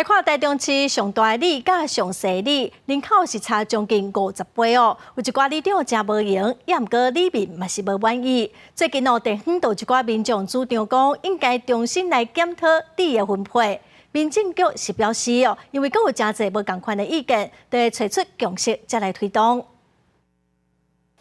來看台中市上大里佮上細里，人口是差將近50倍哦。有一寡里長誠無閒，也毋過里民嘛是無滿意。最近哦，地方就有一寡民眾主張講，應該重新來檢討里的分配。民政局是表示哦，因為閣有誠濟無仝款的意見，就會揣出共識才來推動。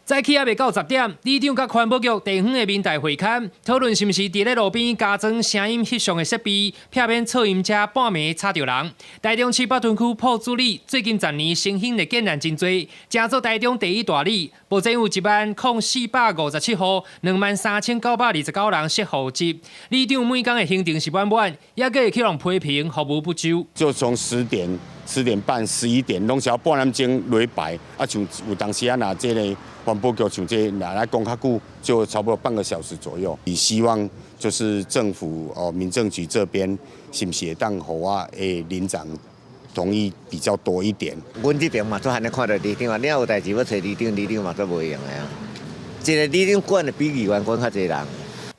早起猶未到10點，里長佮環保局地方的民代會勘，討論是毋是佇咧路邊加裝聲音翕相的設備，避免噪音車半暝吵著人。台中市北屯區朴子里最近10年新興的建案真濟，成做台中第一大里，目前有10,457戶，23,929人設戶籍。里長每工的行程是滿滿，猶閣會去予批評服務不周。就從10點、10點半、11點，攏是要半點鐘落排，啊，像有當時啊，若這个環保局像這若來講較久，就差不多半個小時左右。以希望就是政府哦，民政局這邊是毋是會當予我的里長同意比較多一點？阮這邊嘛，做漢咧看著里長啊，你若有代誌欲揣里長，里長嘛足無閒的啊。一个里長管的比議員管較濟人。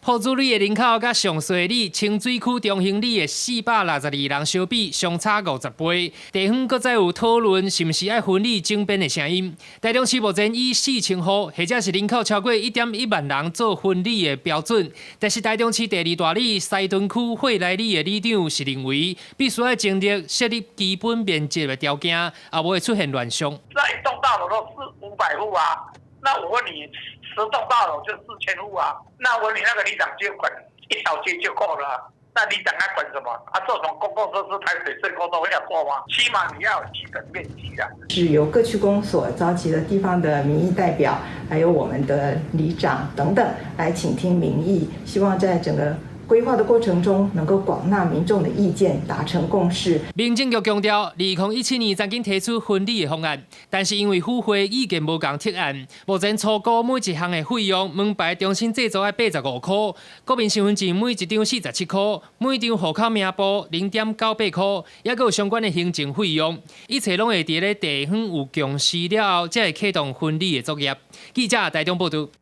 朴子里的人口佮上細里清水區中興里的462人相比，相差50倍。地方閣再有討論是毋是愛分里整編的聲音。台中市目前以4000戶或者是人口超過1.1萬人做分里的標準，但是台中市第二大里西屯區惠來里的里長是認為，必須愛盡力設立基本面積的條件，啊無會出現亂象。那一棟大樓都四五百戶啊，那我問你，10棟大樓就4000戶啊，那我問你那個里長就管一條街就夠了，那里長還管什麼？啊，做什麼公共設施、排水稅收都要做嗎？起碼你要有基本面積啊。是由各區公所召集了地方的民意代表，還有我們的里長等等，來傾聽民意，希望在整個規劃的過程中，能夠廣納民眾的意見，達成共識。民政局強調，2017年曾經提出分里的方案，但是因為府會意見無仝撤案。目前初估每一項的費用，門牌重新製作愛85塊，國民身份證每一張47塊，每張戶口名簿0.98塊，猶閣有相關的行政費用，一切攏會佇咧地方有共識了後，才會啟動分里的作業。記者台中報導。